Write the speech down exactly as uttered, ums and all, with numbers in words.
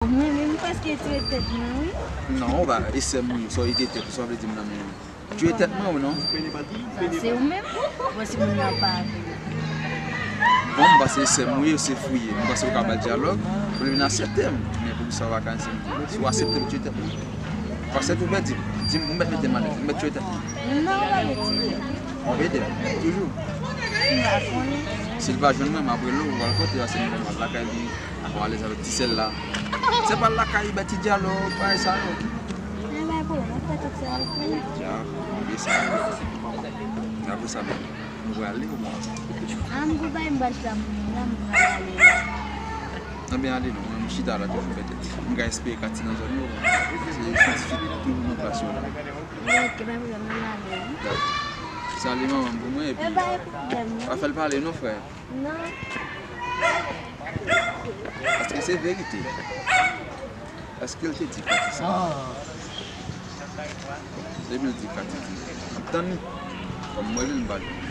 Mwen menm prèske tire tèt mwen, wi. Non, ou pa, e sè m wi, sa w tire tèt ou, sa w vle di m nan men w. Tire tèt mwen ou non? Se ou menm? Bon, si moun nan pa avè m. Bon, m panse e sè m ou ye, se fouye. M panse ou ka ba l dyalòg, pou l vin aksepte m. Men poukisa ou pa ka aksepte m? Si w aksepte m, tire tèt mwen. Paske tou pèdi. Di m, ou mèt mete m alèz, ou mèt tire tèt mwen. Non, ou pa retire. W ap ede m, toujou. M pa konnen. Si l pa jwenn mwen, m ap rele w, ou pral kote, paske m al lakay li, ak w alèz avèk ti sè l la. Se pa lakay, bay ti dyalòg, bagay sa yo. Nan bay pwoblèm, ou fè tout sa ou fè. Ya, m oublie sa. Apre sa menm, nou prale ou mwen. A m gou bay m bat la, m la, m pral ale la. Ebyen ale non, mwen m chita la toujou pètèt. M ka espere Katy nan zòn yo. Se syantifik toujou nan plas yo la. Ok, pa pwoblèm, nan ale wi. Dakò. Salye manman m pou mwen epi E pa gen pwoblèm non. Pa fè l pale non frè. Non. Paske se verite. Èske l te di Katy sa? Depi l di Katy di, m ap tann li. Kòm mwen li m pa jwenn.